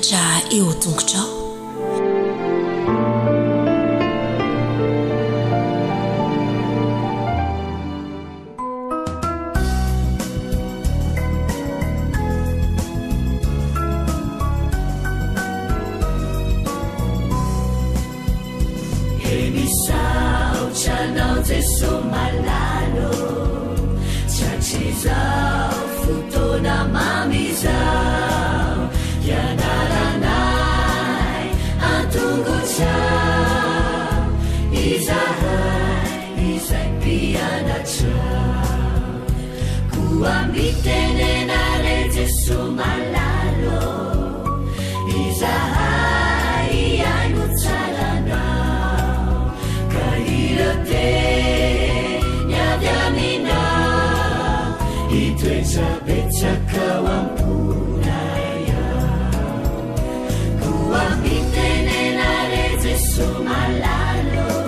Mpampianatra eo an-tongotrao. He misaotra anao Jeso malala ô, Tsy hatrizao fotoana mamy izao, Hianaranay an-tongotrao, Izahay izay mpianatrao. Koa mitenena re Jeso malala ô, Izahay hihaino tsara Anao, Ka ireo teny avy Aminao, Hitoetra betsaka ao am-ponay ao. Koa mitenena re Jeso malala ô,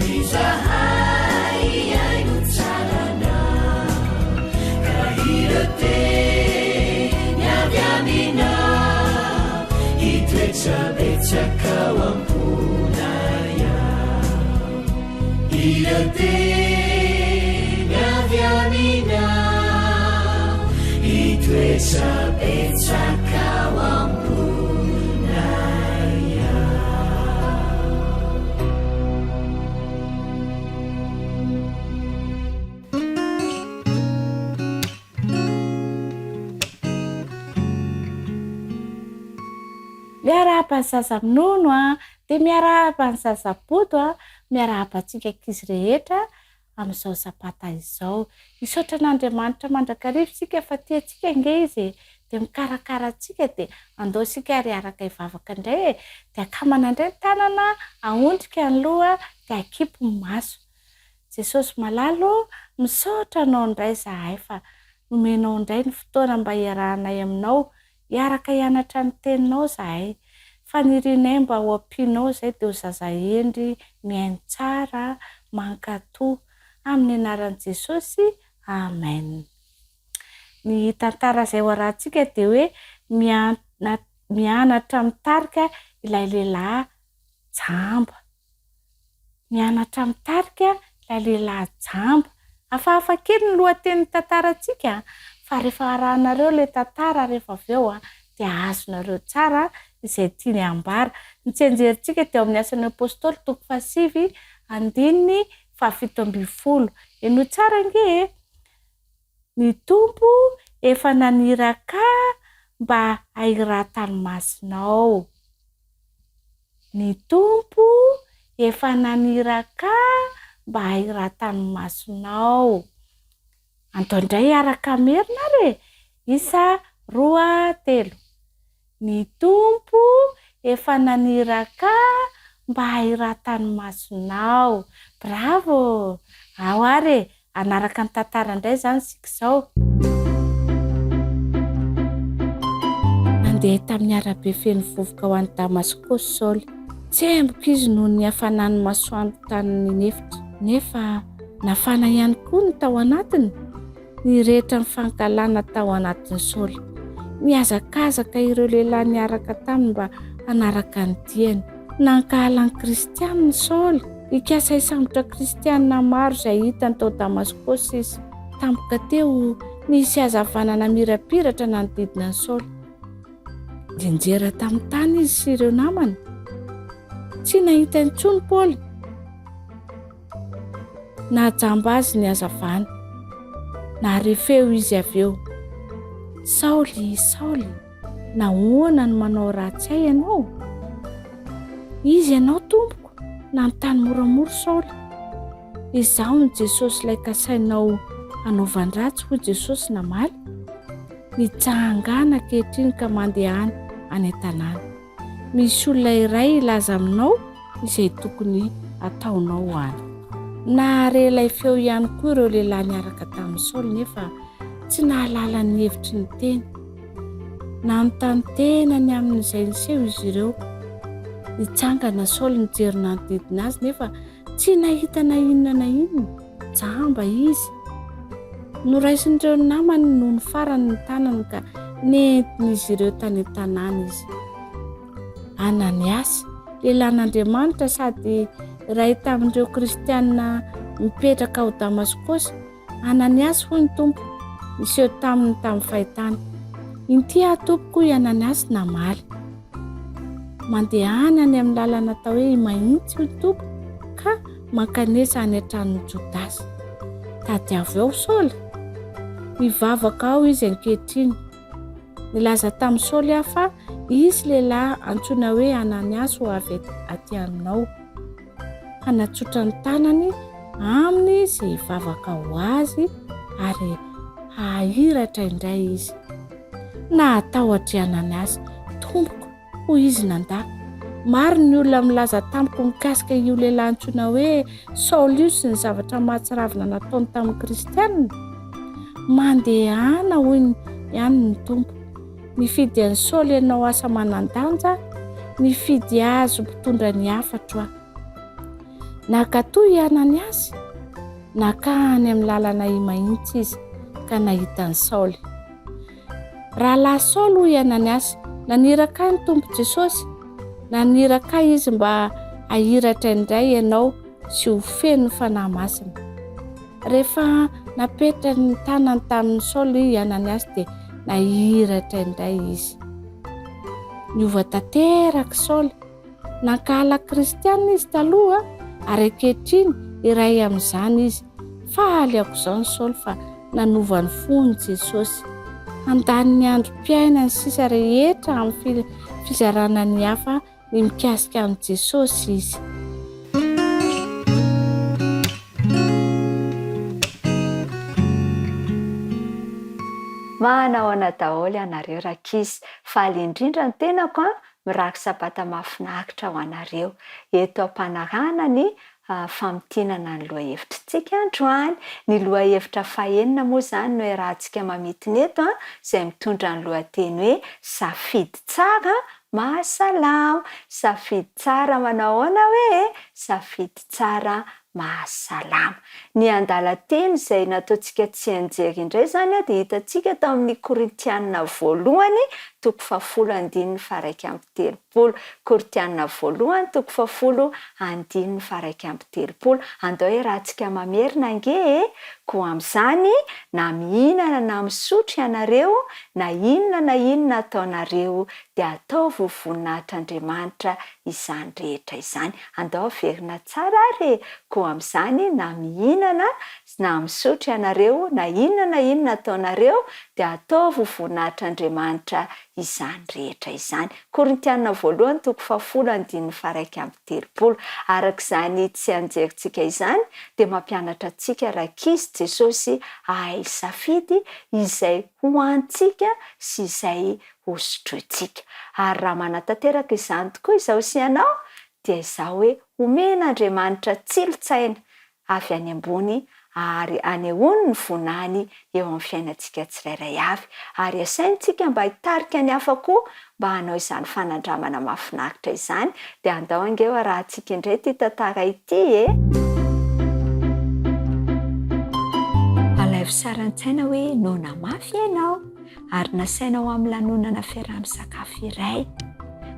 Izahay hihaino tsara Anao, Ka ireo teny avy Aminao, Hitoetra betsaka ao am-ponay ao. Ireo teny avy Aminao, Hitoetra betsaka ao am-ponay ao. Miarahaba ny zaza minono a, dia miarahaba ny zaza bodo a, miarahaba antsika ankizy rehetra amin'izao sabata izao. Hisaotra an'Andriamanitra mandrakariva isika fa tia antsika ange Izy e, dia mikarakara antsika dia andao isika ary hiaraka hivavaka indray e, dia akamana indray ny tanana, ahondrika ny loha, dia akipy ny maso. Jesosy malala ô, misaotra Anao indray izahay fa nomenao indray ny fotoana mba hiarahanay Aminao, hiaraka hianatra ny Teninao izahay. Fanirianay mba ho ampianao izay dia ho zaza hendry, mihaino tsara, mankatò. Amin'ny anaran'i Jesosy, Amen. Ny tantara izay ho arahantsika dia hoe mianatra mitarika ilay lehilahy jamba. Mianatra mitarika ilay lehilahy jamba. Hafahafa kely ny lohatenin'ny tantarantsika fa rehefa arahanareo ilay tantara rehefa avy eo dia azonareo tsara izay tiany hambara. Ny tsianjerintsika dia ao amin'ny Asan'ny Apostoly toko fahasivy andininy fahafito ambin'ny folo. Henoy tsara ange e! Ny Tompo efa naniraka ahy mba hahiratan'ny masonao. Ny Tompo efa naniraka ahy mba hahiratan'ny masonao. Andao indray hiaraka hamerina ary e! Isa, roa, telo. Ny Tompo efa naniraka ahy mba hahiratan'ny masonao. Bravo! Ao ary e! Hanaraka ny tantara indray izany isika izao. Nandeha tamin'ny arabe feno vovoka ho any Damaskosy Saoly. Tsemboka izy noho ny hafanan'ny masoandro tany an'efitra, nefa nafana ihany koa ny tao anatiny. Nirehitra ny fankahalana tao anatin'i Saoly. Nihazakazaka ireo lehilahy niaraka taminy mba hanaraka ny diany. Nankahala ny Kristianina i Saoly. Nikasa hisambotra Kristianina maro izay hitany tao Damaskosy izy. Tampoka teo, nisy hazavana namirapiratra nanodidina an'i Saoly. Nianjera tamin'ny tany izy sy ireo namany. Tsy nahita intsony Paoly. Nahajamba azy ny hazavana. Nahare feo izy avy eo. Saoly, Saoly, nahoana no manao ratsy ahy ianao? Iza ianao, Tompoko? nanontany moramora Saoly. Izaho no Jesosy ilay kasainao hanaovan-dratsy, hoy Jesosy namaly. Mitsangàna ankehitriny ka mandehana any an-tanàna. Misy olona iray hilaza aminao izay tokony hataonao any. Nahare ilay feo ihany koa ireo lehilahy niaraka tamin'i Saoly nefa tsy nahalala ny hevitry ny teny. Nanontany tena ny amin'izay niseho izy ireo. Nitsangana Saoly nijery nanodidina azy nefa tsy nahita na inona na inona. Jamba izy. Noraisin'ireo namany nony farany ny tanany ka Nentin'izy ireo tany an-tanàna izy. Ananiasy, lehilahin'Andriamanitra sady iray tamin'ireo Kristianina mipetraka ao Damaskosy, Ananiasy, hoy ny Tompo, niseho taminy tamin'ny fahitana. Inty aho, Tompoko, hoy Ananiasy namaly. Mandehana any amin'ny lalana atao hoe Imahitsy, hoy ny Tompo, ka mankanesa any an-tranon'i Jodasy. Tadiavo ao Saoly. Mivavaka ao izy ankehitriny. Nilaza tamin'i Saoly aho fa hisy lehilahy antsoina hoe Ananiasy ho avy aty aminao. Hanatsotra ny tanany aminy sy hivavaka ho azy ary hahiratra indray izy. Nahatahotra i Ananiasy. Tompoko, hoy izy nandà. Maro ny olona milaza tamiko mikasika io lehilahy antsoina hoe Saoly io sy ny zavatra mahatsiravina nataony tamin'ny Kristianina. Mandehana, hoy ihany ny Tompo. Nifidy an'i Saoly hanao asa manan-danja, nifidy azy ho mpitondra ny hafatro aho. Nankatò i Ananiasy, nankany amin'ny lalana Imahitsy izy ka nahita an'i Saoly. Rahalahy Saoly, hoy i Ananiasy, naniraka ahy ny Tompo Jesosy. Naniraka ahy Izy mba hahiratra indray ianao sy ho feno ny Fanahy Masina. Rehefa napetrany ny tanany tamin'i Saoly i Ananiasy dia nahiratra indray izy. Niova tanteraka i Saoly. Nankahala kristiana izy taloha ary ankehitriny iray amin'izany izy. Faly aok'izao ny Saoly fa nanova ny fony Jesosy. Handany ny androm-piainany sisa rehetra amin'ny fizarana ny hafa ny mikasika an'i Jesosy izy. Manahoana daholo ianareo rankizy, faly indrindra ny tenako an, mirary sabata mahafinaritra ho anareo. Eto am-panarahana ny famintinana ny lohahevitritsika androany. Ny lohahevitra fahenina moa izany no iarahantsika mamintina eto an, izay mitondra ny lohateny hoe Safidy tsara mahasalama. Safidy tsara manao ahoana hoe e? Safidy tsara mahasalama. Ny andalan-teny izay nataontsika tsianjery indray izany dia hitantsika tao amin'ny Korintiana voalohany toko fahafolo andininy faha-31. Korintiana voalohany toko fahafolo andininy faha-31. Andao iarahantsika mamerina ange e! Koa amin'izany, na mihinana na misotro ianareo, na inona na inona ataonareo, dia ataovy ho voninahitr'Andriamanitra izany rehetra izany. Andao averina tsara ary e! Koa amin'izany, na mihinana na misotro ianareo, na inona na inona ataonareo, dia ataovy ho voninahitr'Andriamanitra izany rehetra izany. Korintiana voalohany toko fahafolo andininy faha-31. Araka izany tsianjerintsika izany, dia mampianatra antsika rankizy Jesosy hahay hisafidy izay ho antsika sy izay hosotrointsika. Ary raha manatanteraka izany tokoa izaho sy ianao, dia izaho hoe omen'Andriamanitra tsilo-tsaina avy any ambony ary anehoany ny vonany eo amin'ny fiainantsika tsirairay avy, ary asaintsika mba hitarika ny hafa koa mba hanao izany fanandramana mahafinaritra izany, dia andao ange ho arahantsika indray ity tantara ity e! Alaivo sary an-tsaina hoe noana mafy ianao. ary nasaina ho amin'ny lanonana fiaraha-misakafo iray.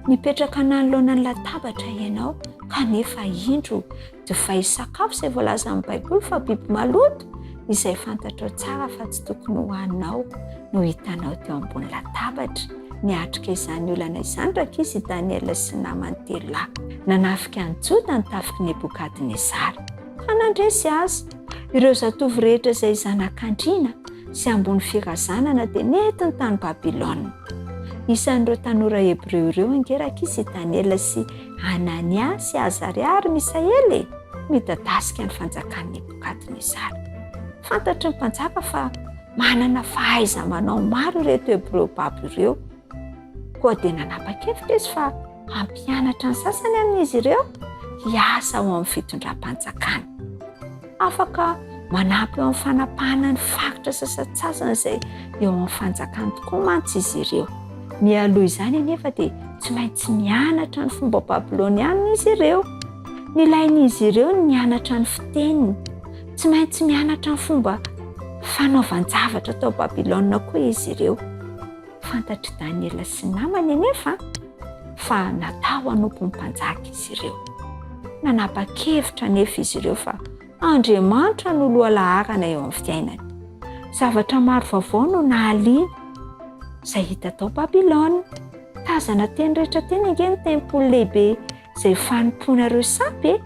Nipetraka nanoloana ny latabatra ianao, kanefa indro, divay sakafo izay voalazan'ny Baiboly fa biby maloto, izay fantatrao tsara fa tsy tokony hohaninao, no hitanao teo ambony latabatra. Niatrika izany olana izany rankizy i Daniela sy ny namany telo lahy. Nanafika an'i Joda ny tafik'i Nebokadnezara, ka nandresy azy. Ireo zatovo rehetra izay zanak'andriana sy ambony firazanana dia nentiny tany Babylona. Isan'ireo tanora hebreo ireo ange rankizy i Daniela sy Hanania sy Azaria ary Misaela e! Midadasika ny fanjakan'i Nebokadnezara. Fantatry ny mpanjaka fa manana fahaiza-manao maro ireto Hebreo babo ireo. Koa dia nanapa-kevitra izy fa hampianatra ny sasany amin'izy ireo hiasa ao amin'ny fitondram-panjakana. Afaka manampy eo amin'ny fanapahana ny faritra sasantsasany izay eo amin'ny fanjakany tokoa mantsy izy ireo. Mialoha izany anefa dia tsy maintsy mianatra ny fomba babylonianina izy ireo. Nilain'izy ireo ny nianatra ny fiteniny. Tsy maintsy mianatra ny fomba fanaovan-javatra tao Babylona koa izy ireo. Fantatr'i Daniela sy ny namany anefa fa natao hanompo ny mpanjaka izy ireo. Nanapa-kevitra anefa izy ireo fa Andriamanitra no lohalaharana eo amin'ny fiainany. Zavatra maro vaovao no nahaliana, izay hita tao Babylona. Tazana teny rehetra teny ange ny tempoly lehibe izay fanompoana ireo sampy e!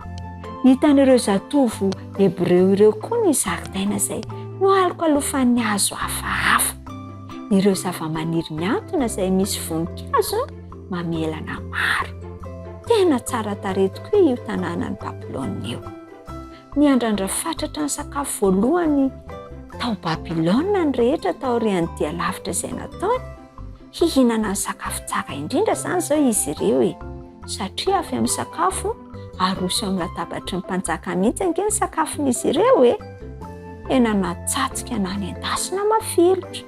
Hitan'ireo zatovo hebreo ireo koa ny zaridaina izay noalokalofan'ny hazo hafahafa, ireo zavamaniry mihantona izay misy voninkazo mamelana maro. Tena tsara tarehy tokoa io tanànan'i Babylona io. Niandrandra fatratra ny sakafo voalohany tao Babylona ny rehetra taorian'ny dia lavitra izay nataony. Hihinana ny sakafo tsara indrindra izany izao izy ireo e! Satria avy amin'ny sakafo aroso eo amin'ny latabatry ny mpanjaka mihitsy ange ny sakafon'izy ireo e! Hena natsatsika na nendasina mafilotra.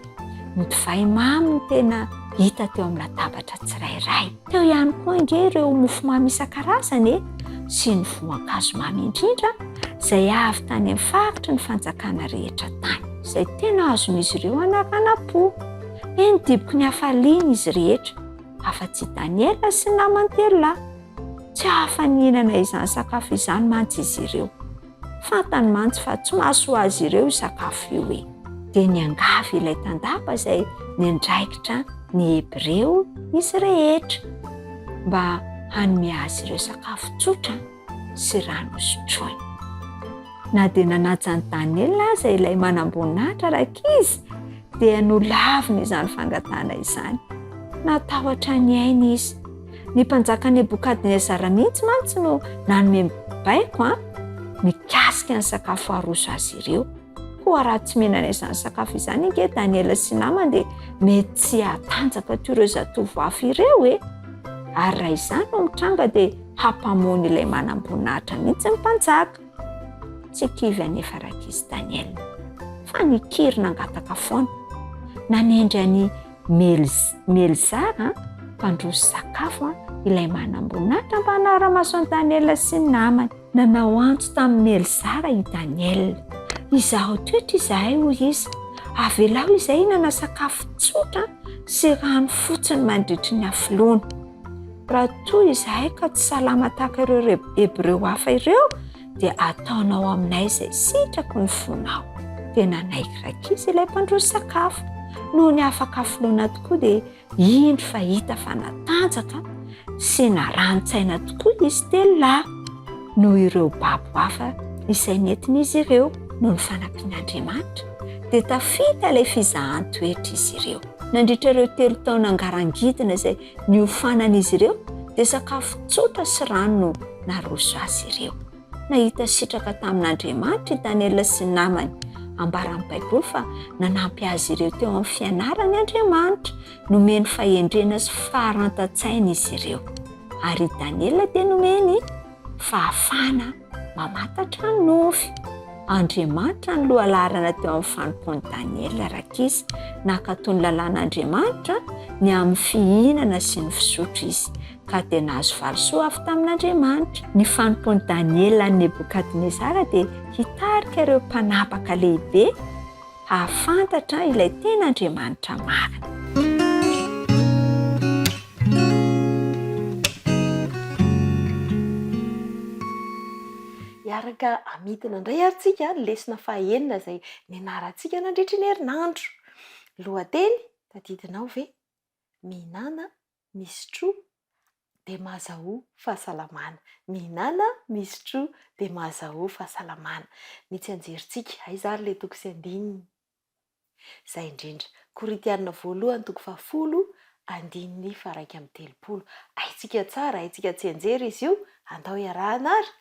Ny divay mamy no tena hita teo amin'ny latabatra tsirairay. Teo ihany koa ange ireo mofomamy isan-karazany e! Sy ny voankazo mamy indrindra izay avy tany amin'ny faritry ny fanjakana rehetra tany. Izay tena azon'izy ireo anaranam-po. Eny diboky ny hafaliana izy rehetra, afa-tsy i Daniela sy ny namany telolahy. Tsy afa-nihinana izany sakafo izany mantsy izy ireo. Fantany mantsy fa tsy mahasoa azy ireo io sakafo io e. Dia niangavy ilay tandapa izay niandraikitra ny Hebreo izy rehetra, mba hanome azy ireo sakafo tsotra sy rano hosotroiny. Na dia nanaja an'i Daniela aza ilay manamboninahitra rankizy, dia nolaviny izany fangatahana izany. Natahotra ny ainy izy. Ny mpanjaka Nebokadnezara mihitsy mantsy no nanome baiko an, mikasika ny sakafo aroso azy ireo. Koa raha tsy mihinana izany sakafo izany ange Daniela sy namany dia mety tsy hahatanjaka toy ireo zatovo hafa ireo e! Ary raha izany no mitranga dia hampamono ilay manamboninahitra mihitsy ny mpanjaka. Tsy kivy anefa rankizy Daniel, fa nikiry nangataka foana. Nanendry an'i Melzara, mpandroso sakafo, ilay manamboninahitra mba hanara-maso an'i Daniela sy ny namany. Nanao antso tamin'i Melzara i Daniela. Izahao toetra izahay, hoy izy. Avelao izahay hihinana sakafo tsotra sy rano fotsiny mandritry ny hafoloana. Raha toa izahay ka tsy salama tahaka ireo Hebreo hafa ireo, dia ataonao aminay izay sitraky ny fonao. Dia nanaiky rankizy ilay mpandroso sakafo. Noho ny afaka hafoloana tokoa dia indro fa hita fa natanjaka sy narani-tsaina tokoa izy telolahy noho ireo babo hafa izay nentin'izy ireo. Noho ny fanampian'Andriamanitra dia tafita ilay fizahan-toetra izy ireo. Nandritra ireo telo taona ngarangidina izay Niofanan'izy ireo dia sakafo tsotra sy rano no naroso azy ireo. Nahita sitraka tamin'Andriamanitra i Daniela sy ny namany. Ambaran'ny Baiboly fa nanampy azy ireo teo amin'ny fianarany Andriamanitra. Nomeny fahendrena sy faharantan-tsaina izy ireo. Ary i Daniela dia nomeny fahafahana mamantatra ny nofy. Andriamanitra no lohalaharana teo amin'ny fanompoan'i Daniela rankizy. Nankatò ny lalàn'Andriamanitra ny amin'ny fihinana sy ny fisotro izy, ka dia nahazo valisoa avy tamin'Andriamanitra. Ny fanompoan'i Daniela an'i Nebokadnezara dia hitarika ireo mpanapaka lehibe hahafantatra ilay tena Andriamanitra marina. Hiaraka hamidina indray ary tsika ny lesona fahaenina izay nianarantsika nandritry ny herinandro. Lohateny, tadidinao ve? Mihinàna, misotroa, dia mahazahoa fahasalamana. Mihinàna, misotroa, dia mahazahoa fahasalamana. Ny tsianjerintsika, aiza ary ilay toko sy andininy? Izay indrindra. Korintiana voalohany toko fahafolo, andininy faha-iraika amby telopolo. Haintsika tsara, haintsika tsianjery izy io, andao hiarahana ary.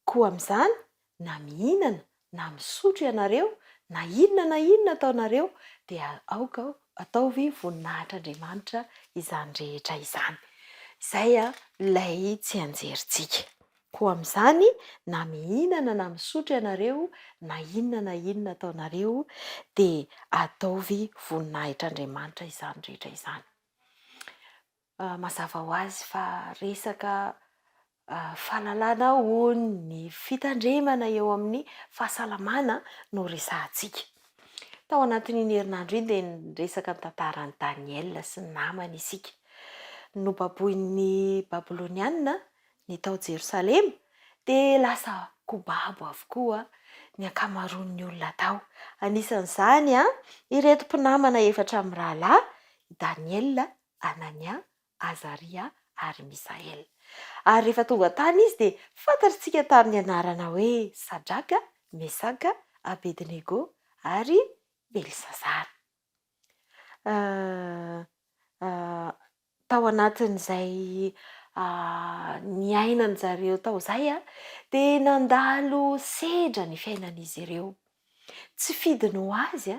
Koa amin'izany, na mihinana na misotro ianareo, na inona na inona ataonareo, dia aoka ataovy voninahitr'Andriamanitra izany rehetra izany. Izay ilay tsianjerintsika. Koa amin'izany, na mihinana na misotro ianareo, na inona na inona ataonareo, dia ataovy voninahitr'Andriamanitra izany rehetra izany. Mazava ho azy fa resaka fahalalana hono, ny fitandremana eo amin'ny fahasalamana no resahantsika. Tao anatin'iny herinandro iny dia niresaka ny tantaran'i Daniela sy ny namany isika. Nobaboin'ny Babylonianina ny tao Jerosalema, dia lasa kobabo avokoa ny ankamaroan'ny olona tao. Anisan'izany ireto mpinamana efatra mirahalahy, i Daniela, Anania, Azaria ary Misaela. Ary rehefa tonga tany izy dia fantatritsika tamin'ny anarana hoe Sadraka, Mesaka, Abednego ary Belsazara. Tao anatin'izay niainan-dry zareo tao izay dia nandalo sedra ny fiainan'izy ireo. Tsy fidiny ho azy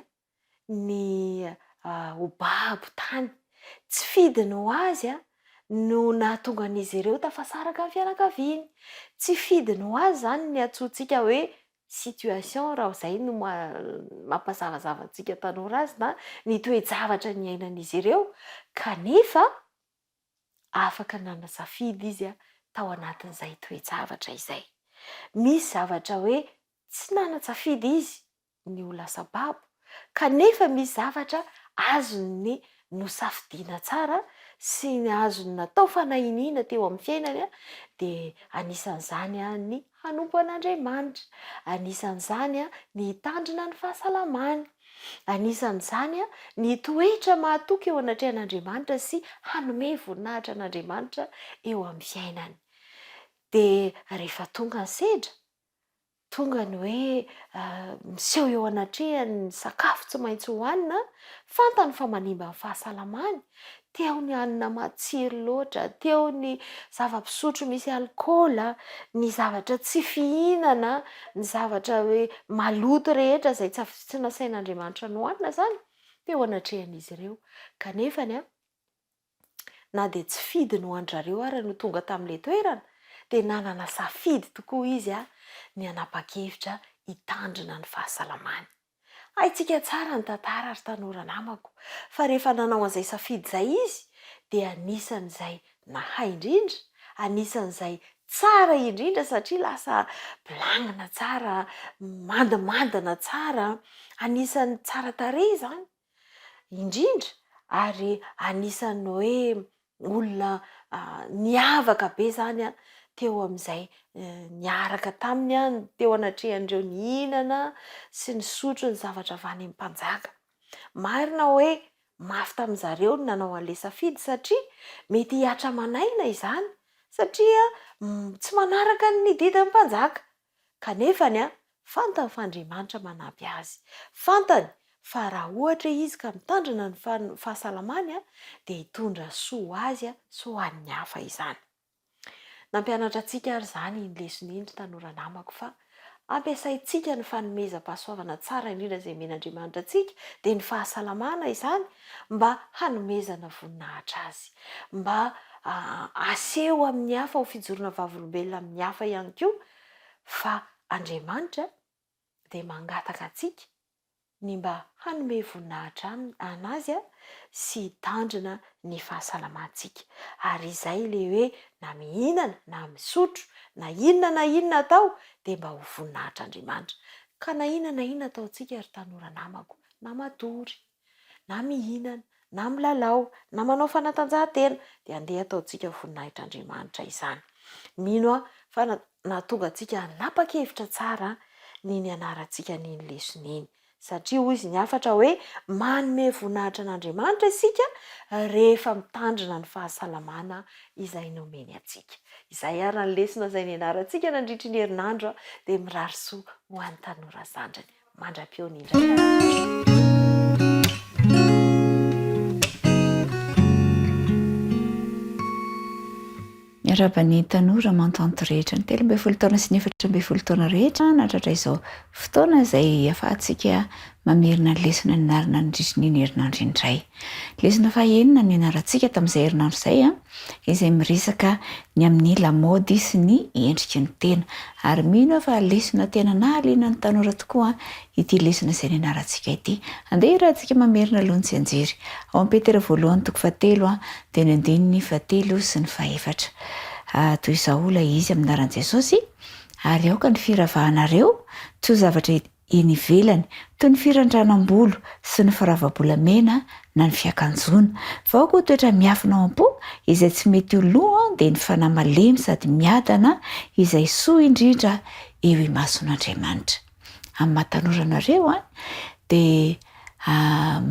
ny ho babo tany. Tsy fidiny ho azy no nahatonga an'izy ireo tafasaraka amin'ny fianakaviany. Tsy fidiny ho azy izany ny antsointsika hoe situation raha izay no mampazavazava antsika tanora azy na ny toe-javatra niainan'izy ireo kanefa afaka nanasafidy izy tao anatin'izay toe-javatra izay. Misy zavatra hoe tsy nanan-tsafidy izy ny ho lasa babo, kanefa misy zavatra azony nosafidiana tsara sy ny azony natao fanahiniana teo amin'ny fiainany, dia anisan'izany ny hanompo an'Andriamanitra, anisan'izany ny hitandrina ny fahasalamany, anisan'izany ny hitoetra mahatoky eo anatrehan'Andriamanitra sy hanome voninahitra an'Andriamanitra eo amin'ny fiainany. Dia rehefa tonga ny sedra, Tonga ny hoe miseho eo anatrehany ny sakafo tsy maintsy hohanina, fantany fa manimba ny fahasalamany, teo ny hanina matsiro loatra, teo ny zava-pisotro misy alikaola, ny zavatra tsy fihinana, ny zavatra hoe maloto rehetra izay tsy nasain'Andriamanitra nohanina izany teo anatrehan'izy ireo. Kanefa ny na dia tsy fidiny ho an-dRareo ara no tonga tamin'ilay toerana, dia nanana safidy tokoa izy ny hanapa-kevitra hitandrina ny fahasalamany. Haintsika tsara ny tantara ry tanora namako, fa rehefa nanao an'izay safidy izay izy, dia anisan'izay nahay indrindra, anisan'izay tsara indrindra satria lasa bilangina tsara, mandimandina tsara, anisan'ny tsara tarehy izany. indrindra ary anisan'ny hoe olona niavaka be izany teo amin'izay niaraka taminy teo anatrehan'ireo nihinana sy nisotro ny zavatra avy any amin'ny mpanjaka. Marina hoe mafy tamin-dry zareo ny nanao an'ilay safidy satria mety hihatra aman'aina izany satria tsy manaraka ny didin'ny mpanjaka. Kanefa ny fantany fa Andriamanitra manampy azy. Fantany fa raha ohatra izy ka mitandrina ny fahasalamany dia hitondra soa ho azy sy ho an'ny hafa izany. Nampianatra antsika ary izany iny lesona iny ry tanora namako fa ampiasaintsika ny fanomezam-pahasoavana tsara indrindra izay omen'Andriamanitra antsika dia ny fahasalamana izany mba hanomezana voninahitra azy. Mba aseho amin'ny hafa ho fijoroana vavolombelona amin'ny hafa ihany koa fa Andriamanitra dia mangataka antsika ny mba hanome voninahitra an'Azy sy hitandrina ny fahasalamantsika. Ary izay ilay hoe na mihinana na misotro na inona na inona atao dia mba ho voninahitr'Andriamanitra. Ka na inona na inona ataontsika ry tanora namako, na matory, na mihinana, na milalao, na manao fanatanjahantena, dia andeha hataontsika voninahitr'Andriamanitra izany. Mino aho fa nahatonga antsika hanapa-kevitra tsara ny nianarantsika an'iny lesona iny. Satria hoy izy ny hafatra hoe manome voninahitra an'Andriamanitra isika rehefa mitandrina ny fahasalamana izay nomeny antsika. Izay ary ny lesona izay nianarantsika nandritry ny herinandro dia mirary soa ho an'ny tanora zandriny. Mandra-pihaona indray ary. Miarahaba ny tanora aman-tanty rehetra, ny 13 taona sy ny 14 taona rehetra nahatratra izao fotoana izay ahafahantsika mamerina ny lesona nianarana nandritry ny iny herinandro indray. Lesona fahenina no nianarantsika tamin'izay herinandro izay, izay miresaka ny amin'ny lamaody sy ny endriky ny tena. Ary mino aho fa lesona tena nahaliana ny tanora tokoa ity lesona izay nianarantsika ity. Andeha hirahantsika mamerina aloha ny tsianjery. Ao amin'ny Petera voalohany toko fahatelo dia ny andininy fahatelo sy ny fahefatra. Toy izao ilay izy amin'ny anaran'i Jesosy, Ary aoka ny firavahanareo tsy ho zavatra. eny ivelany, toy ny firandranam-bolo sy ny firava-bolamena na ny fiakanjoana. Fa aoka ho toetra miafina ao am-po, izay tsy mety ho lo dia ny fanahy malemy sady miadana, izay soa indrindra eo imason'Andriamanitra. Amin'ny maha tanora anareo dia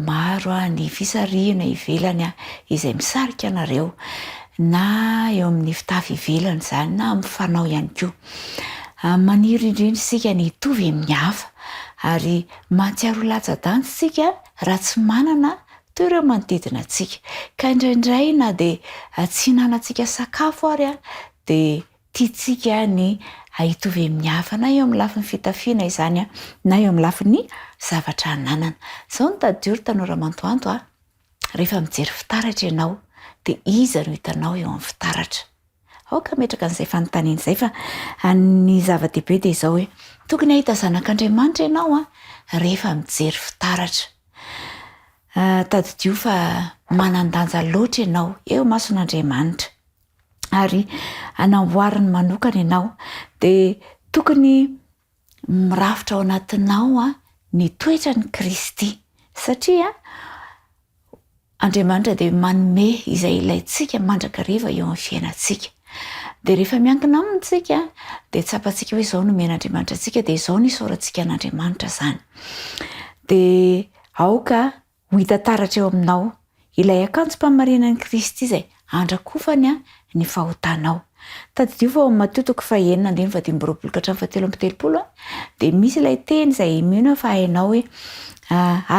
maro ny fisarihana ivelany izay misarika anareo, na eo amin'ny fitafy ivelany izany na amin'ny fanao ihany koa. Maniry indrindra isika ny hitovy amin'ny hafa ary mahatsiaro ho latsa-danja isika raha tsy manana toy ireo manodidina antsika. Ka indraindray na dia tsy hinanantsika sakafo ary dia tiantsika ny hitovy amin'ny hafa na eo amin'ny lafiny fitafiana izany na eo amin'ny lafiny zavatra ananana. Izao no tadidio ry tanora mantoanto a, rehefa mijery fitaratra ianao dia iza no hitanao eo amin'ny fitaratra? Aoka hametraka an'izay fanontaniana izay fa ny zava-dehibe dia izao hoe tokony hahita zanak'Andriamanitra ianao rehefa mijery fitaratra. Tadidio fa manan-danja loatra ianao eo imason'Andriamanitra. ary anamboariny manokana ianao dia tokony mirafitra ao anatinao ny toetran'i Kristy satria Andriamanitra dia manome izay ilaintsika mandrakariva eo amin'ny fiainantsika. Dia rehefa miankina aminy tsika dia tsapantsika hoe izao no omen'Andriamanitra antsika dia izao no isaorantsika an'Andriamanitra izany. Dia aoka Ho hita taratra eo aminao ilay akanjom-pahamarinan'i Kristy izay handrakofany ny fahotanao. Tadidio fa ao amin'ny Matio toko fahenina andininy fahadimy amby roapolo ka hatramin'ny fahatelo amby telopolo dia misy ilay teny izay mino aho fa hainao hoe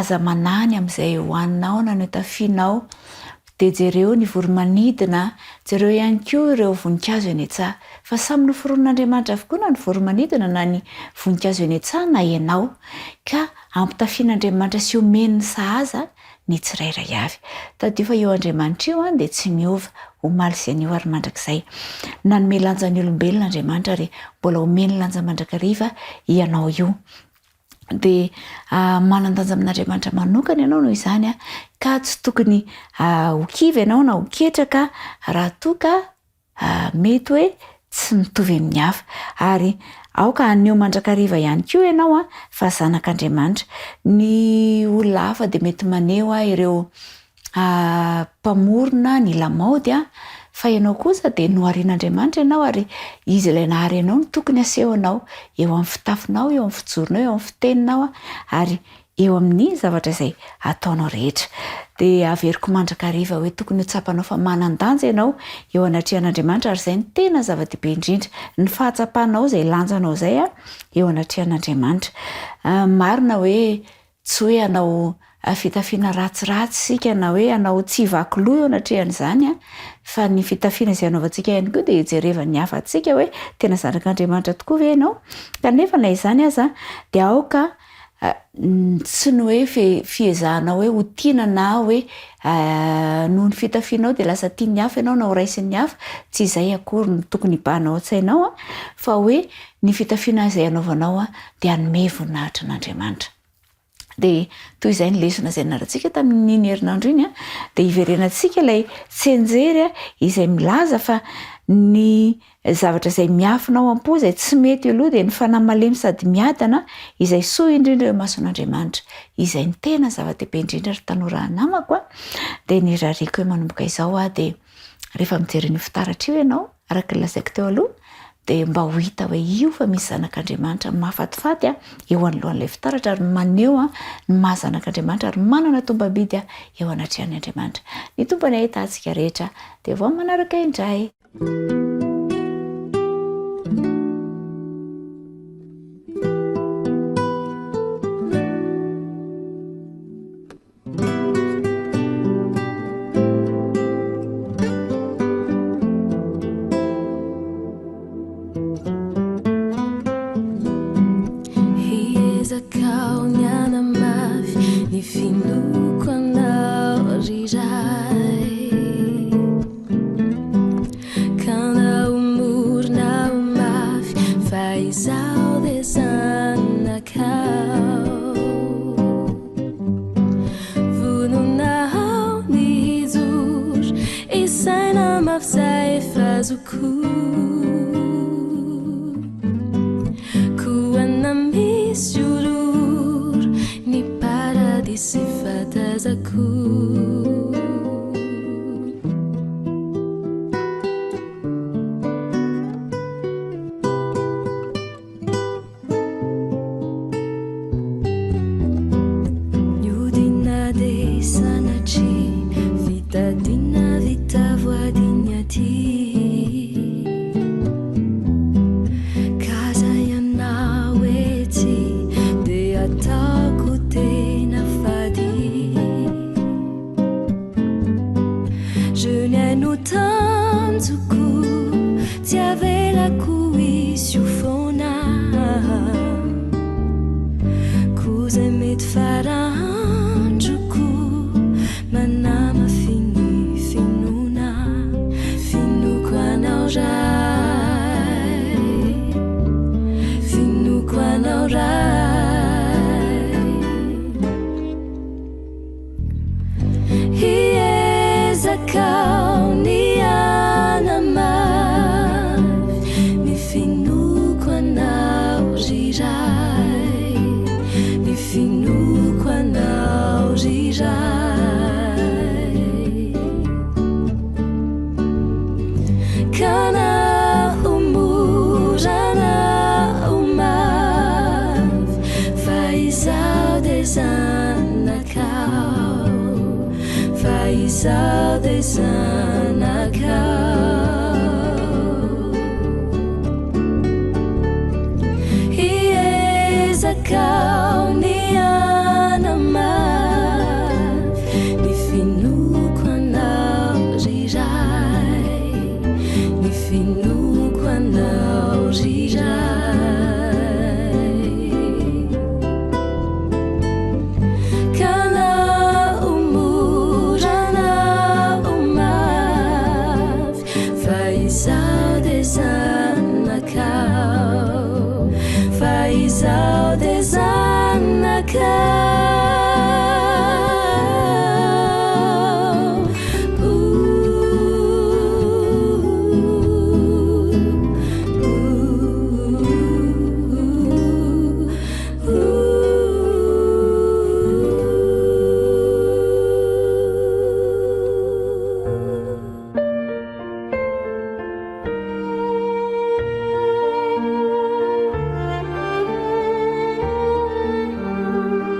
aza manahy ny amin'izay hohaninao na ny hotafianao, dia jereo ny voro-manidina, jereo ihany koa ireo voninkazo eny an-tsaha. Fa samy noforonin'Andriamanitra avokoa na ny voro-manidina na ny voninkazo eny an-tsaha na ianao. Ka Ampitafian'Andriamanitra sy omeny ny sahaza ny tsirairay avy. Tadidio fa io Andriamanitra io dia tsy miova, omaly sy anio ary mandrakizay. Nanome lanja ny olombelona Andriamanitra ary mbola omeny lanja mandrakariva ianao io. Dia manan-danja amin'Andriamanitra manokana ianao noho izany ka tsy tokony ho kivy ianao na ho ketraka raha toa ka mety hoe tsy mitovy amin'ny hafa. Ary aoka haneho mandrakariva ihany koa ianao fa zanak'Andriamanitra. Ny olona hafa dia mety maneho ireo mpamorona ny lamaody, fa ianao kosa dia noharian'Andriamanitra ianao ary Izy ilay nahary anao no tokony hasehonao eo amin'ny fitafinao, eo amin'ny fijoronao, eo amin'ny fiteninao ary eo amin'ny zavatra izay ataonao rehetra. Dia averiko mandrakariva hoe tokony ho tsapanao fa manan-danja ianao eo anatrehan'Andriamanitra ary izay no tena zava-dehibe indrindra, ny fahatsapanao izay lanjanao izay eo anatrehan'Andriamanitra. Marina hoe tsy hoe hanao fitafiana ratsiratsy isika na hoe hanao tsy vaky loha eo anatrehan'izany fa ny fitafiana izay anaovantsika ihany koa dia hijerevan'ny hafa antsika hoe tena zanak'Andriamanitra tokoa ve ianao? Kanefa na izany aza dia aoka Tsy ny hoe fiezahana hoe ho tiana na hoe noho ny fitafianao dia lasa tian'ny hafa ianao na ho raisin'ny hafa, tsy izay akory no tokony hibahana ao an-tsainao fa hoe ny fitafiana izay anaovanao dia hanome voninahitra an'Andriamanitra. Dia toy izay ny lesona izay nianarantsika tamin'iny herinandro iny dia hiverenantsika ilay tsianjery izay milaza fa ny Zavatra izay miafina ao am-po izay tsy mety eo aloha dia ny fanahy malemy sady miadana izay soa indrindra eo imason'Andriamanitra. Izay ny tena zava-dehibe indrindra ry tanora namako a! Dia ny irariako hoe manomboka izao aho dia rehefa mijery an'io fitaratra io ianao, araka ny lazaiko teo aloha, dia mba ho hita hoe io fa misy zanak'Andriamanitra mahafatifaty eo anoloan'ilay fitaratra ary maneho ny maha zanak'Andriamanitra ary manana tombam-bidy eo anatrehan'Andriamanitra. Ny Tompo anie hahita antsika rehetra dia vao manaraka indray. Hiezaka aho ny hanamafy ny finoako anao ry Ray. Ka na ho mora na ho mafy fa izaho dia zanakao. Vonona aho ny hijoro hisaina mafy izay efa azoko. Koa na misy olo. sy fatazako. Niodina dia sanatria vita dina vita voady ny aty Ka zay ianao etsy dia ataoko tena fady Je ny ahy no tanjoko Tsy avelako hisy ho foana Koa zay mety fara androko Manamafy ny finoana Finoako anao Ray Finoako anao Ray Hiezaka aho ny hanamafy ny finoako anao ry Ray, ny finoako anao ry Ray. Ka na ho mora na ho mafy, fa izaho dia zanakao, fa izaho dia zanakao. Hiezaka aho ny hanamafy ny finoako anao ry Ray, ny finoako anao ry Ray. Ka na ho mora na ho mafy, fa izaho dia zanakao, fa izaho dia zanakao.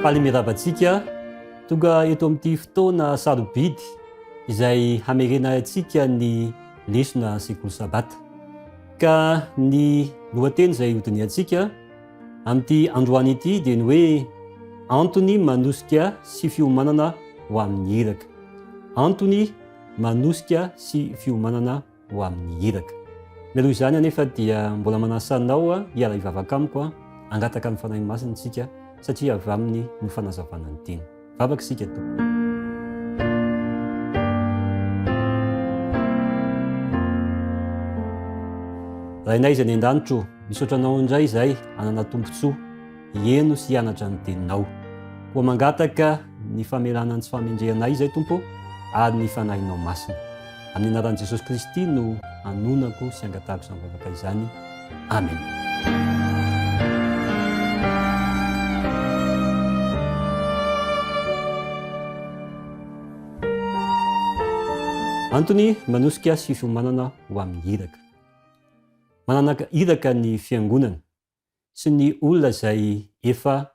Faly miarahaba antsika tonga eto amin'ity fotoana sarobidy izay hamerena antsika ny lesona sekoly sabata. Ka ny lohateny izay hodinihantsika Amin'ity androany ity dia ny hoe antony manosika sy fiomanana ho amin'ny iraka. Antony manosika sy fiomanana ho amin'ny iraka. Mialoha izany anefa dia mbola manasa anao hiara-hivavaka amiko hangataka ny Fanahy Masina isika satria avy aminy no fanazavana ny teny. Vavaka isika Tompoko. Rainay izay any an-danitra ô, misaotra Anao indray izahay hanana tombontsoa hieno sy hianatra ny Teninao. Koa mangataka ny famelana ny tsy fahamendrehanay izay Tompo ô, ary ny Fanahinao Masina. Amin'ny anaran'i Jesosy Kristy no anonako sy angatahako izany vavaka izany. Amen. Antony manosika sy fiomanana ho amin'ny iraka. Manana iraka ny fiangonana sy ny olona izay efa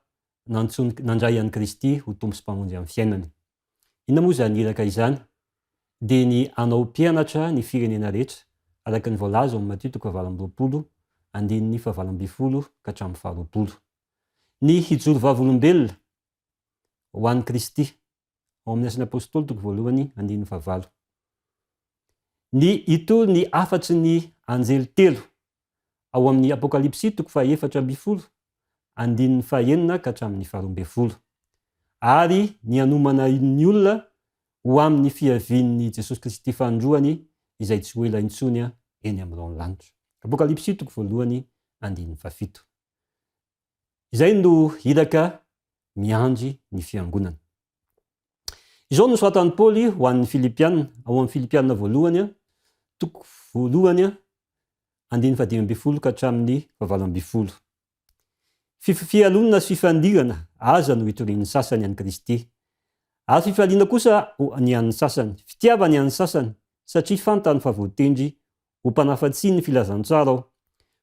nantsoin nandray an'i Kristy ho Tompo sy Mpamonjy amin'ny fiainany. Inona moa izany iraka izany? Dia ny hanao mpianatra ny firenena rehetra, araka ny voalaza ao amin'ny Matio toko fahavalo amby 20, andininy fahavalo ambin'ny folo ka hatramin'ny faharoapolo. Ny hijoro vavolombelona ho an'i Kristy, ao amin'ny Asan'ny Apostoly toko voalohany, andininy fahavalo. Ny hitory ny hafatry ny anjely telo, ao amin'ny Apokalypsy toko faha-14, andininy fahenina ka hatramin'ny faharoambinifolo. Ary ny hanomana ny olona ho amin'ny fiavian'i Jesosy Kristy fanindroany izay tsy ho ela intsony eny amin'ny rahon'ny lanitra. Apokalypsy toko voalohany andininy fahafito. Izay no iraka miandry ny fiangonana. Izao no soratan'i Paoly ho an'ny Filipiana, ao amin'ny Filipiana voalohany, toko voalohany, andininy fahadimy ambin'ny folo ka hatramin'ny fahavalo ambin'ny folo. Fialonana sy fifandirana aza no itorian'ny sasany an'i Kristy. Ary fifaliana kosa ny an'ny sasany, fitiavana ny an'ny sasany, satria fantany fa voatendry ho mpanafatsihy ny filazantsara aho.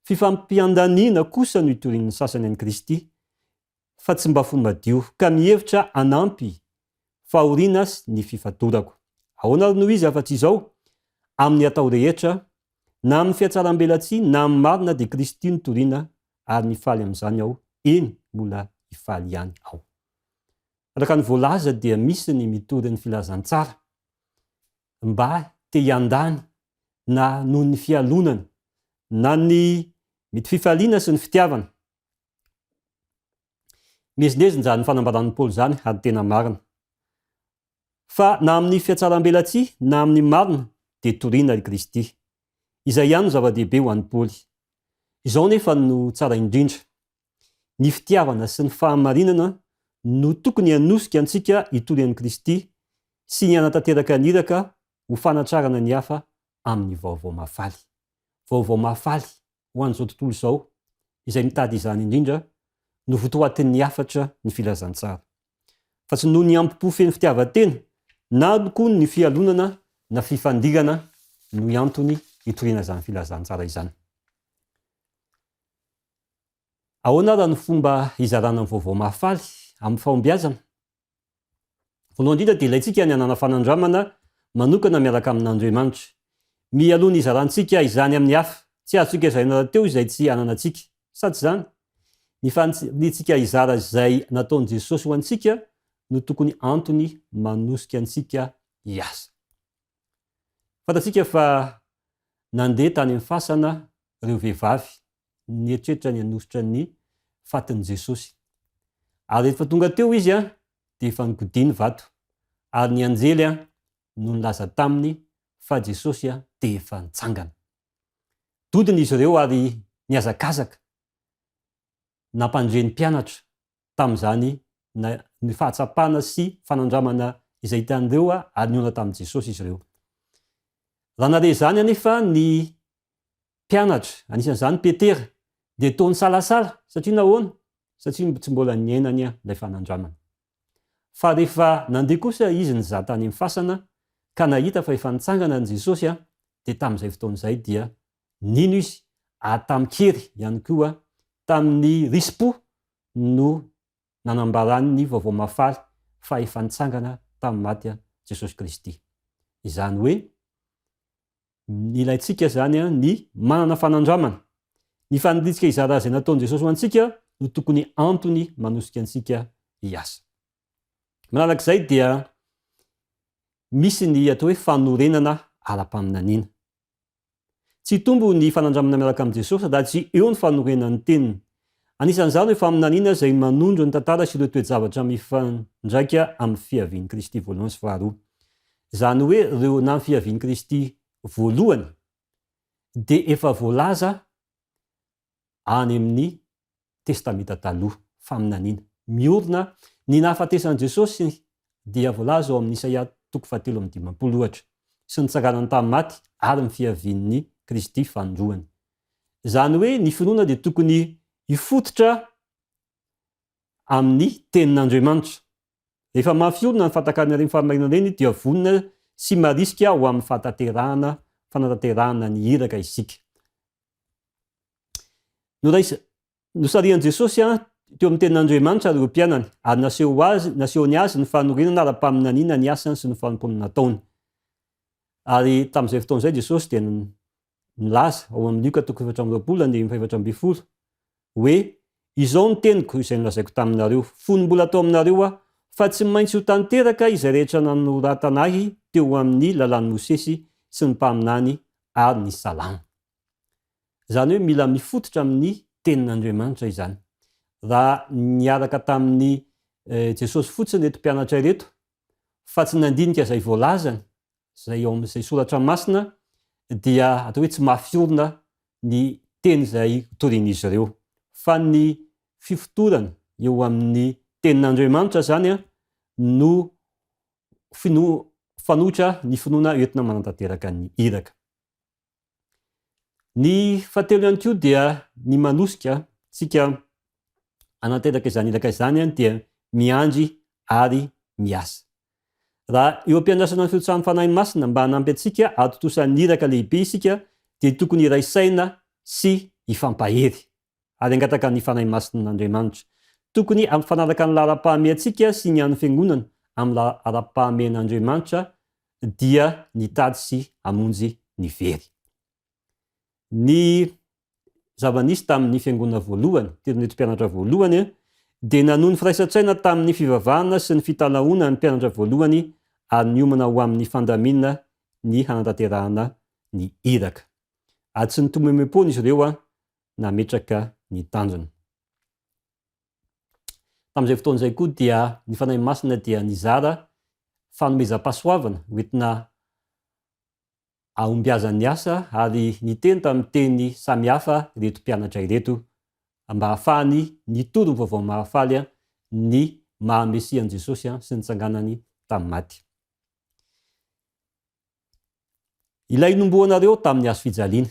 Fifampiandaniana kosa no itorian'ny sasany an'i Kristy, fa tsy mba fo madio, ka mihevitra hanampy fahoriana sy ny fifatorako. Ahoana ary no izy afa-tsy izao? Amin'ny atao rehetra, na amin'ny fihatsarambelatsihy na amin'ny marina dia Kristy no toriana ary mifaly amin'izany aho, eny, mbola hifaly ihany aho. Araka ny voalaza dia misy ny mitory ny filazantsara mba te hiandany na noho ny fialonana na ny mety fifaliana sy ny fitiavana. Miezinezina izany fanambaran'i Paoly izany ary tena marina. Fa na amin'ny fihatsarambelatsihy na amin'ny marina dia torina i Kristy. Izay ihany no zava-dehibe ho an'i Paoly. Izao nefa no tsara indrindra, Ny fitiavana sy ny fahamarinana no tokony hanosika antsika hitory an'i Kristy sy ny hanatanteraka ny iraka ho fanatrarana ny hafa amin'ny vaovao mahafaly. Vaovao mahafaly ho an'izao tontolo izao izay mitady izany indrindra no votoatin'ny hafatra ny filazantsara. Fa tsy noho ny hambom-po feno fitiavan-tena na koa ny fialonana na fifandirana no antony hitoriana izany filazantsara izany. Ahoana ary ny fomba hizarana ny vaovao mahafaly amin'ny fahombiazana? Voalohany indrindra dia ilaintsika ny hanana fanandramana manokana miaraka amin'Andriamanitra. Mialoha ny hizarantsika izany amin'ny hafa, tsy azontsika zaraina rahateo izay tsy ananantsika. Sa tsy izany? Ny faniriantsika hizara izay nataon'i Jesosy ho antsika no tokony antony manosika antsika hiasa. Fantatsika fa nandeha tany amin'ny fasana ireo vehivavy nieritreritra ny hanositra ny fatin'i Jesosy. Ary rehefa tonga teo izy dia efa nikodia ny vato, ary ny anjely no nilaza taminy fa Jesosy dia efa nitsangana. Dodona izy ireo ary nihazakazaka nampandre ny mpianatra tamin'izany na ny fahatsapana sy fanandramana izay hitan'ireo ary nihaona tamin'i Jesosy izy ireo. Raha nahare izany anefa ny mpianatra, anisan'izany Petera, dia toa nisalasala. Satria nahoana? Satria tsy mbola niainany ilay fanandramana. Fa rehefa nandeha kosa izy nizaha tany amin'ny fasana ka nahita fa efa nitsangana an'i Jesosy, dia tamin'izay fotoana izay dia nino izy ary tamin-kery ihany koa tamin'ny risi-po no nanambarany ny vaovao mahafaly fa efa nitsangana tamin'ny maty Jesosy Kristy. Izany hoe ilaintsika izany ny manana fanandramana. Ny faniriantsika hizara izay nataon'i Jesosy ho antsika no tokony antony manosika antsika hiasa. Manarak'izay dia misy ny atao hoe fanorenana ara-paminaniana. Tsy hitombo ny fanandramana miaraka amin'i Jesosy raha tsy eo ny fanorenan'ny Teniny. Anisan'izany ireo faminaniana izay manondro ny tantara sy ireo toe-javatra mifandraika amin'ny fiavian'i Kristy voalohany sy faharoa. Izany hoe ireo na ny fiavian'i Kristy voalohany dia efa voalaza any amin'ny Testamenta Taloha, faminaniana. Miorina ny nahafatesan'i Jesosy dia voalaza ao amin'ny Isaia toko fahatelo amby dimampolo ohatra, sy ny nitsanganany tamin'ny maty ary ny fiavian'ny Kristy fanindroany. Izany hoe ny finoana dia tokony hifototra amin'ny Tenin'Andriamanitra. Rehefa mafy orina ny fahatakarana ireny fahamarinana ireny dia vonona sy marisika ho amin'ny fahatanterahana fanatanterahana ny iraka isika. Noraisa, nosarihan'i Jesosy teo amin'ny Tenin'Andriamanitra ireo mpianany, ary naseho azy, nasehony azy ny fanorenana ara-paminaniana ny asany sy ny fanompoana nataony. Ary tamin'izay fotoana izay Jesosy dia nilaza ao amin'ny Lioka toko 24 andininy faha-14 hoe, Izao no teniko izay nolazaiko taminareo, fony mbola tao aminareo aho, fa tsy maintsy ho tanteraka izay rehetra nanoratana ahy teo amin'ny lalàn'i Mosesy sy ny mpaminany ary ny Salamo. Izany hoe mila mifototra amin'ny Tenin'Andriamanitra izany. Raha niaraka tamin'i Jesosy fotsiny ireto mpianatra ireto fa tsy nandinika izay voalazany, izay ao amin'izay soratra masina, dia atao hoe tsy mafy orina ny teny izay torian'izy ireo. Fa ny fifotorana eo amin'ny Tenin'Andriamanitra izany no finoa, fanoitra ny finoana entina manatanteraka ny iraka. Ny fahatelo ihany koa dia ny manosika antsika hanatanteraka izany iraka izany dia miandry ary miasa. Raha eo am-piandrasana ny firotsahan'ny Fanahy Masina mba hanampy antsika hahatontosa ny iraka lehibe isika dia tokony hiray saina sy hifampahery ary hangataka ny Fanahy Masin'Andriamanitra. Tokony hampifanaraka ny laharam-pahamehantsika sy ny an'ny Fiangonana amin'ny laharam-pahamehan'Andriamanitra dia nitady sy hamonjy ny very. Ny zava-nisy tamin'ny Fiangonana voalohany, terin'ireto mpianatra voalohany, dia nanohy ny firaisan-tsaina tamin'ny fivavahana sy ny fitalahoana ny mpianatra voalohany ary niomana ho amin'ny fandaminana ny hanatanterahana ny iraka. Ary tsy nitomoemoem-poana izy ireo nametraka ny tanjona. Tamin'izay fotoana izay koa dia ny Fanahy Masina dia nizara fanomezam-pahasoavana hoentina hahombiazan'ny asa ary niteny tamin'ny teny samihafa ireto mpianatra ireto mba hahafahany nitory ny vaovao mahafaly ny maha Mesia an'i Jesosy sy ny nitsanganany tamin'ny maty. Ilay nomboanareo tamin'ny hazo fijaliana.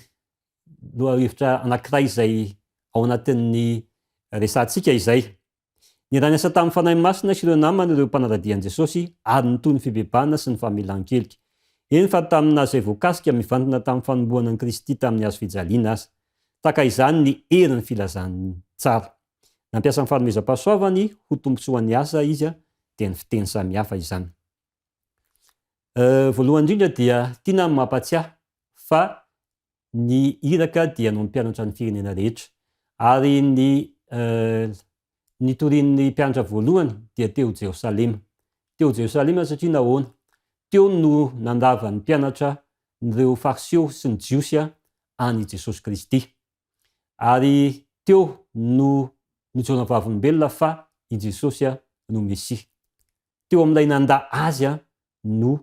Lohahevitra anankiray izay ao anatin'ny resahantsika izay. Niara-niasa tamin'ny Fanahy Masina sy ireo namany ireo mpanara-dia an'i Jesosy ary nitohy ny fibebahana sy ny famelan-keloka. Eny fa tamin'ny izay voakasika mivantana tamin'ny fanombohana an'i Kristy tamin'ny hazo fijaliana aza. Tahaka izany ny herin'ny filazantsara. Nampiasa ny fanomezam-pahasoavany ho tombontsoan'ny asa izy dia ny fiteny samihafa izany. Voalohany indrindra dia tiana ny mampatsiahy fa ny iraka dia hanao mpianatra ny firenena rehetra. Ary ny nitorian'ny mpianatra voalohany dia teo Jerosalema. Teo Jerosalema satria nahoana? Teo no nandavan'ny mpianatra ireo Fariseo sy ny Jiosy an'i Jesosy Kristy. Ary teo no nijoroana vavolombelona fa i Jesosy no Mesia. Teo amin'ilay nandà Azy no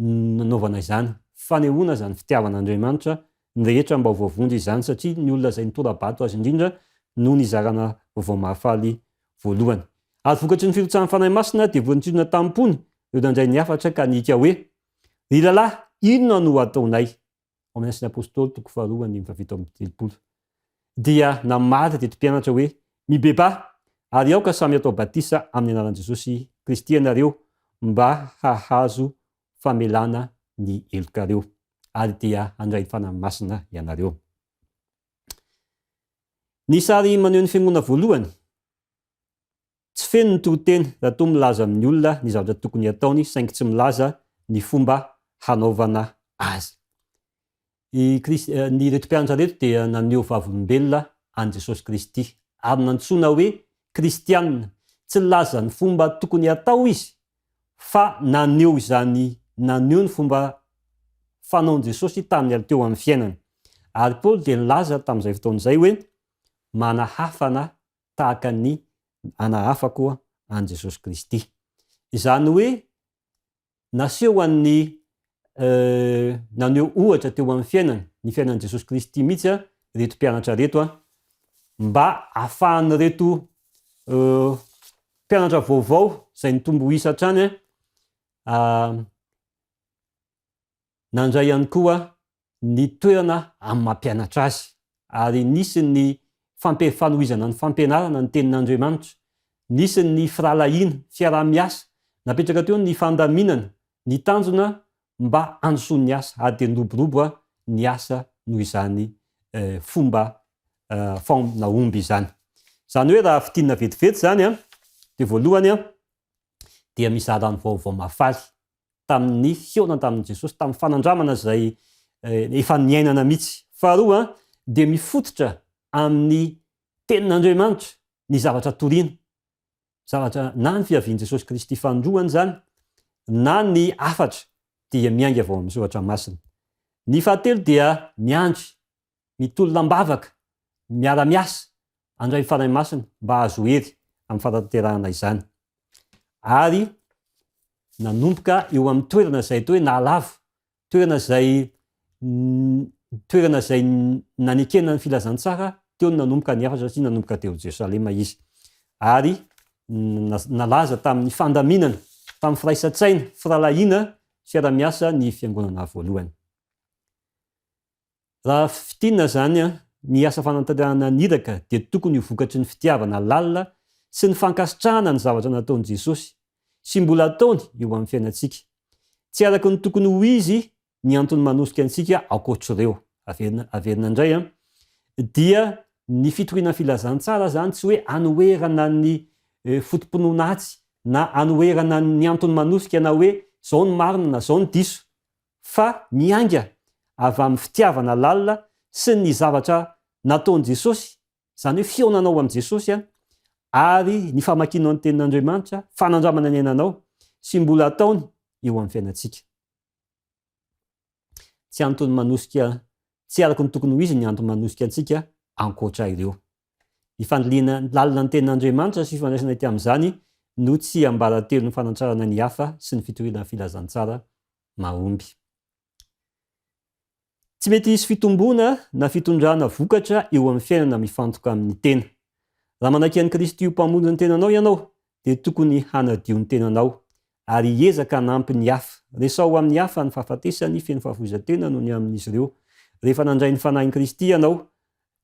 nanaovana izany. Fanehoana izany fitiavan'Andriamanitra ny rehetra mba ho voavonjy izany satria ny olona izay nitora-bato azy indrindra no nizarana vaovao mahafaly voalohany. Ary vokatry ny firotsahan'ny Fanahy Masina dia voantsirona tamim-pony ireo nandray ny hafatra ka nihika hoe, Ry rahalahy, inona no hataonay? Ao amin'ny Asan'ny Apostoly toko faharoa andininy faha-37 dia namaly ireto mpianatra hoe, Mibebaha, ary aoka samy hatao batisa amin'ny anaran'i Jesosy Kristy ianareo mba hahazo famelana ny helokareo, ary dia handray ny Fanahy Masina ianareo. Ny sary maneho ny fiangonana voalohany. Tsy feno ny toriteny raha toa milaza amin'ny olona ny zavatra tokony hataony saingy tsy milaza ny fomba hanaovana azy. I Kristy, ny ireto mpianatra ireto dia naneho vavolombelona an'i Jesosy Kristy ary nantsoina hoe Kristiana. Tsy nilaza ny fomba tokony hatao izy fa naneho izany naneho ny fomba fanaon'i Jesosy tamin'ny teo amin'ny fiainany. Ary Paoly dia nilaza tamin'izay fotoana izay hoe manahafana tahaka ny anahafako an'i Jesosy Kristy. Izany hoe naseho an'ny naneho ohatra teo amin'ny fiainany, ny fiainan'i Jesosy Kristy mihitsy ireto mpianatra ireto mba ahafahan'ireto mpianatra vaovao izay nitombo isa hatrany Nandray ihany koa ny toerana amin'ny maha mpianatra azy, ary nisy ny fampe fanohizana ny fampianarana ny tenin'Andriamanitra, nisy ny firahalahiana, fiaraha-miasa, napetraka teo ny fandaminana, ny tanjona mba handrosoan'ny asa, ary dia niroborobo ny asa noho izany fomba fao nahomby izany. Izany hoe raha fintinina vetivety izany dia voalohany dia mizara ny vaovao mahafaly tamin'ny fihaonana tamin'i Jesosy, tamin'ny fanandramana izay efa niainana mihitsy. Faharoa dia mifototra amin'ny tenin'Andriamanitra ny zavatra toriana, zavatra na ny fiavian'i Jesosy Kristy fanindroany izany na ny hafatra dia miainga avy ao amin'ny soratra masina. Ny fahatelo dia miandry, mitolona am-bavaka, miara-miasa, handray ny Fanahy Masina mba hahazo hery amin'ny fanatanterahana izany. Ary nanomboka eo amin'ny toerana izay atao hoe nahalavo, toerana izay toerana izay nanekena ny filazantsara, teo no nanomboka ny hafatra satria nanomboka teo Jerosalema izy. Ary nalaza tamin'ny fandaminana, tamin'ny firaisan-tsaina, firahalahiana, fiara-miasa ny fiangonana voalohany. Raha fintinina izany, ny asa fanatanterahana ny iraka dia tokony ho vokatry ny fitiavana lalina sy ny fankasitrahana ny zavatra nataon'i Jesosy. sy mbola ataony eo amin'ny fiainantsika. Tsy araka ny tokony ho izy ny antony manosika antsika ankoatr'ireo. Averina averina indray an. Dia ny fitoriana filazantsara izany tsy hoe anoherana ny foto-pinoana atsy na anoherana ny antony manosika na hoe izao no marina na izao no diso fa miainga avy amin'ny fitiavana lalina sy ny zavatra nataon'i Jesosy, izany hoe fihaonanao amin'i Jesosy an, ary ny famakianao ny Tenin'Andriamanitra, fanandramana ny ainanao sy mbola ataony eo amin'ny fiainantsika. Tsy antony manosika, tsy araka ny tokony ho izy ny antony manosika antsika ankoatra ireo. Ny fandilihana lalina ny Tenin'Andriamanitra sy fifandraisana ety amin'izany no tsiambaratelon'ny fanatrarana ny hafa sy ny fitoriana ny filazantsara mahomby. Tsy mety hisy fitomboana na fitondrana vokatra eo amin'ny fiainana mifantoka amin'ny tena. Raha manaiky an'i Kristy ho Mpamonjy ny tenanao ianao, dia tokony hanadio ny tenanao ary hiezaka hanampy ny hafa. Resaho amin'ny hafa ny fahafatesany feno fahafoizan-tena noho ny amin'izy ireo. Rehefa nandray ny Fanahin'i Kristy ianao,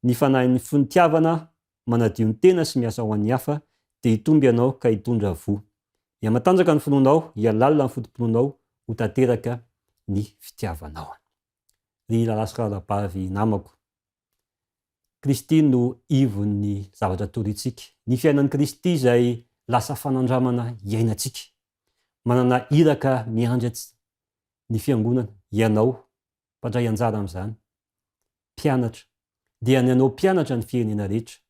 ny Fanahin'ny fitiavana manadio ny tena sy miasa ho an'ny hafa, dia hitombo ianao ka hitondra voa. Hihamatanjaka ny finoanao, hihalalina ny foto-pinoanao, ho tanteraka ny fitiavanao. Ry rahalahy sy rahalabavy namako, Kristy no ivon'ny zavatra torintsika. Ny fiainan'i Kristy izay lasa fanandramana iainantsika. Manana iraka miandry ny Fiangonana ianao, mpandray anjara amin'izany, mpianatra, dia ny hanao mpianatra ny firenena rehetra.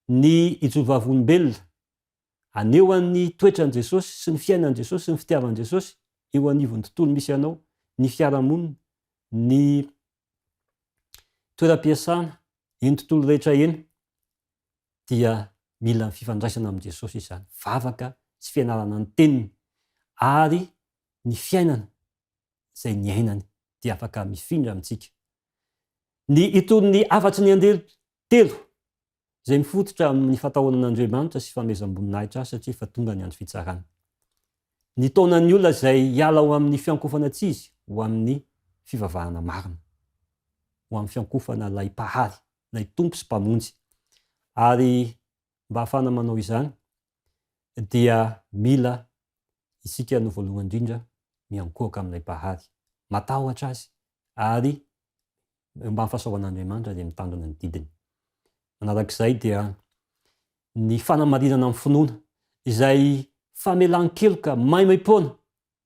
Ny hijoro vavolombelona, haneho an'ny toetran'i Jesosy sy ny fiainan'i Jesosy sy ny fitiavan'i Jesosy eo anivon'ny tontolo misy anao, ny fiarahamonina, ny toeram-piasana, eny tontolo rehetra eny, dia mila ny fifandraisana amin'i Jesosy izany, vavaka sy fianarana ny teniny ary ny fiainana izay niainany dia afaka mifindra amintsika. Ny hitory ny hafatry ny anjely telo izay mifototra amin'ny fatahorana an'Andriamanitra sy fanomezam-boninahitra Azy satria efa tonga ny andro fitsarana. Ny taonan'ny olona izay hiala ho amin'ny fiankofana tsy izy ho amin'ny fivavahana marina, ho amin'ny fiankofana ilay Mpahary, ilay Tompo sy Mpamonjy. Ary mba hahafahana manao izany dia mila isika no voalohany indrindra miankohoka amin'ilay Mpahary, matahotra Azy ary eo ambany fahasoavan'Andriamanitra dia mitandrina ny didiny. Manarak'izay dia ny fanamarinana amin'ny finoana izay famelan-keloka maimaimpoana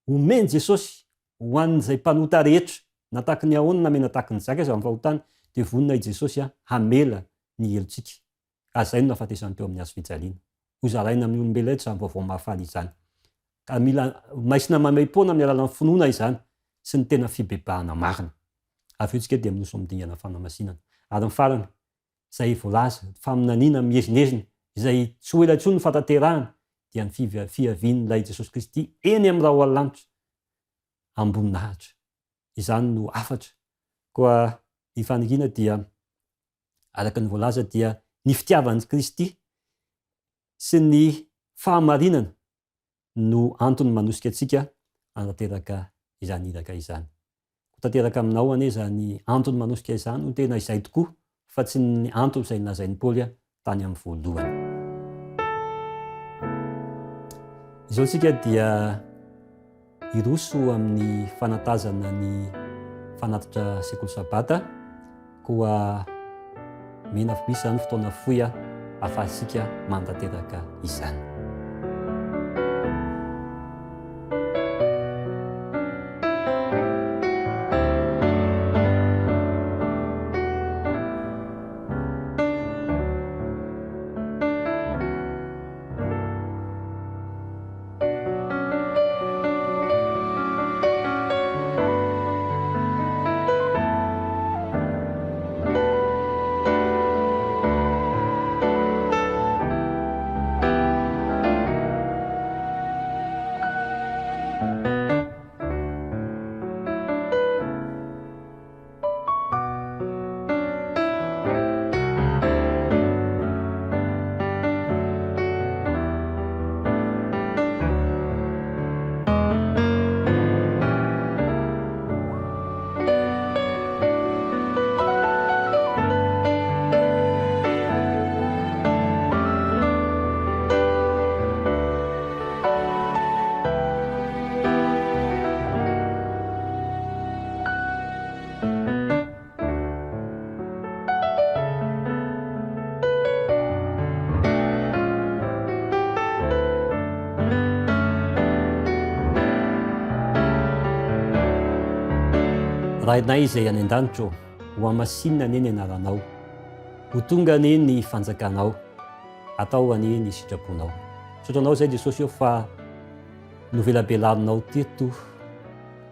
omen'i Jesosy ho an'izay mpanota rehetra, na tahaky ny ahoana na mena tahaky ny jaky aza amin'ny fahotana, dia vonona i Jesosy hamela ny helotsika. Ka izay no nahafatesany teo amin'ny hazo fijaliana. Hozaraina amin'ny olombelona eto izany vaovao mahafaly izany. Ka mila maisina maimaimpoana amin'ny alalan'ny finoana izany sy ny tena fibebahana marina. Avy eo isika dia miroso amin'ny dingana fanamasinana. Ary ny farany, izay voalaza, faminaniana miezinezina, izay tsy ho ela intsony ny fahatanterahana, dia ny fiavian'ilay Jesosy Kristy eny amin'ny rahona lanitra amboninahitra. Izany no hafatra. Koa ny faniriana dia araka ny voalaza dia ny fitiavan'i Kristy sy ny fahamarinana no antony manosika antsika hanatanteraka izany iraka izany. Ho tanteraka aminao anie izany antony manosika izany ho tena izay tokoa fa tsy ny antony izay nolazain'i Paoly tany amin'ny voalohany. Izao isika dia hiroso amin'ny fanatazana ny fanatitra sekoly sabata, koa mena misy izany fotoana fohy ahafahantsika manatanteraka izany. Rainay izay any an-danitra ô, hohamasinina anie ny anaranao. Ho tonga anie ny fanjakanao. Atao anie ny sitraponao. Misaotra anao izay Jesosy ô fa novelabelarinao teto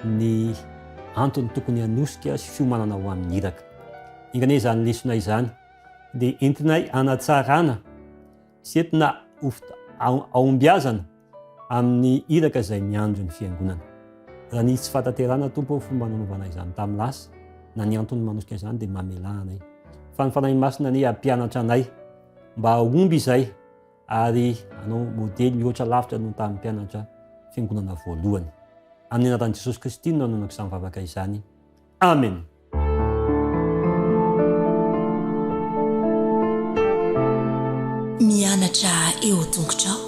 ny antony tokony hanosika sy fiomanana ho amin'ny iraka. Enga anie izany lesona izany dia entinay hanatsarana sy entina ho hahombiazana amin'ny iraka izay miandry ny Fiangonana. Raha nisy tsy fahatanterahana Tompo ô fomba nanaovana izany tamin'ny lasa na ny antony manosika izany dia mamelà anay. Fa ny Fanahy Masina anie hampianatra anay mba hahomby izay ary hanao modely mihoatra lavitra noho tamin'ny mpianatra Fiangonana voalohany. Amin'ny anaran'i Jesosy Kristy no nanaonako izany vavaka izany. Amen. Mianatra eo tongotrao.